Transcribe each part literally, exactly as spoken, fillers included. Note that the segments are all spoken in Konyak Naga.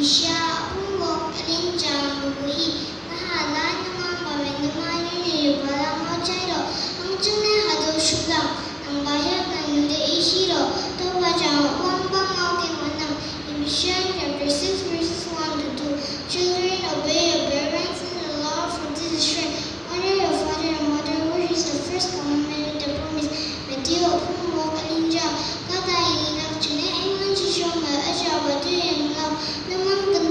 Isha apung wok aling jang bubu i. Naha lan nungang bamen numa yuni yubala mo chairo. Ang chungne hado shulang. Ang bahir na nude ishiro. Toba jang wang ba mau ke manang. Ephesians chapter six verses one to two. Children, obey your parents in the Lord, for this is right. Honor your father and mother, which is the first commandment with the promise. Matthew apung wok aling jang. Kata ini nak chune engan shisho ma aja batu yang lau. Naman kan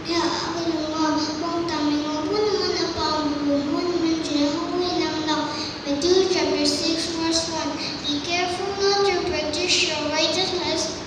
ya akalunga wang taming wang pun naman apang bulu naman chune hawai lang lau. Matthew chapter six verse one. Be careful not to practice your righteousness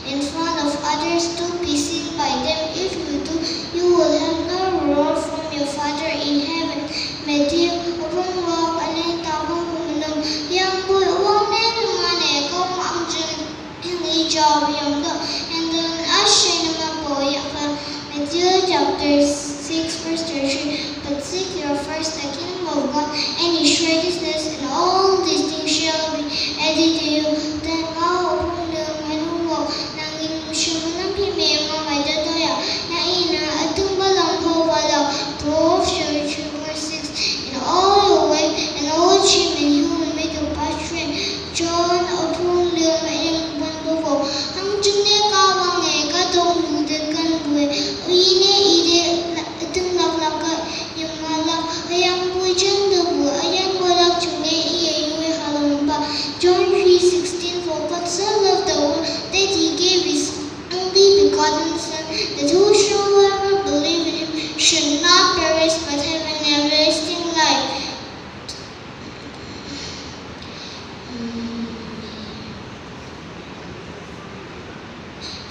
in front of others to be seen by them. If you do, you will have no reward from your Father in heaven. Matthew apung wok aling tabung kumunum. Yang bui wang ne numane kong ang jing yang i jaw yang do. And then ashe nama boy apa. Matthew chapter six verse thirty-three. But seek your first the kingdom of God and his righteousness, and all these things shall be added to you. Then how apung nang manung wok nang in shumunan pi me ma mai da doya. Na ina atung balang ho wala. Proverbs thirty-three verse six. In all your way and all achievement you will make your path straight. John apung lum aling ban bubu. Ang chungne ka wang e ka dong nu de kan bue. Uine ide atung lak lak ka yum lak. Ayang bui chen de bu ayan bolak chungne iye yue halong ba. John three sixteen. For God so loved the world that he gave his only begotten Son, that whosoever believe in him should not perish but have an everlasting life.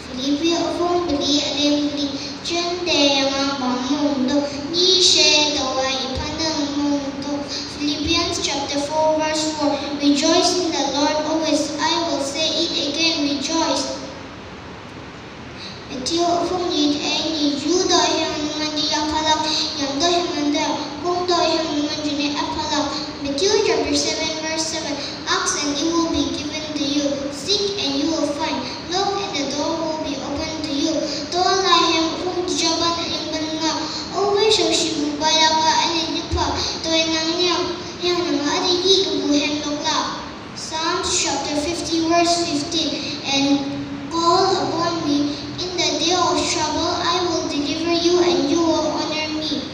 Philippi apung pali aling pali. Chun de yang ang bang mung do. Ni she do wa ipan ang mung do. Philippians chapter four verse four. Rejoice in the Lord always. I will say it again, rejoice. Matthew apung ni aini ju do yang numan di ya palak, yang do yang manda, kung do yang numan jine apalak. Matthew chapter seven verse seven. Ask and it will be given to you. Seek and you will find. Knock and the door will be opened to you. To lai hem apung jaban aling ban nga. Always show shi bu bai la ka ane nipa. To nang niang yang nang ade yi bu hem lok la. Psalms chapter fifty verse fifteen. And call upon me in the day of trouble, I will deliver you and you will honor me.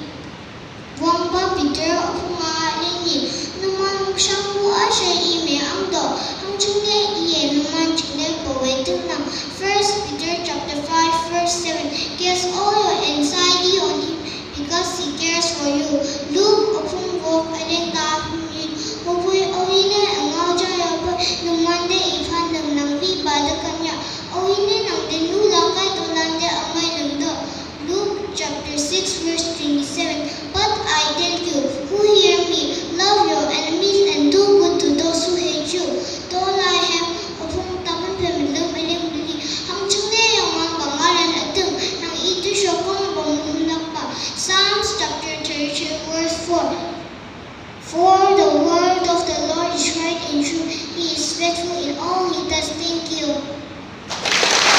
Wang ba Peter apung a aling ni. Numan shang bu ashe i me ang do. Ang chungne iye numan chungne po we tung nang. First Peter chapter five verse seven. Cast all your anxiety on him because he cares for you. Luke apung wok aling ta apung ni. Hopui oine angau jaya pa numan de ipan nang nang pi ba de kanya. Oine nang de nu la kai to lan de amai nang do. Luke chapter six verse twenty-seven. But I tell you, who hear me, love your enemies and do good to those who hate you. To lai hem apung tapan pem lum aling bili. Hang chungne yang mang bangaran atung. Hang itu shokong bang muhun lakpa. Psalms chapter thirty-three verse four. For the word of the Lord is right and true. He is faithful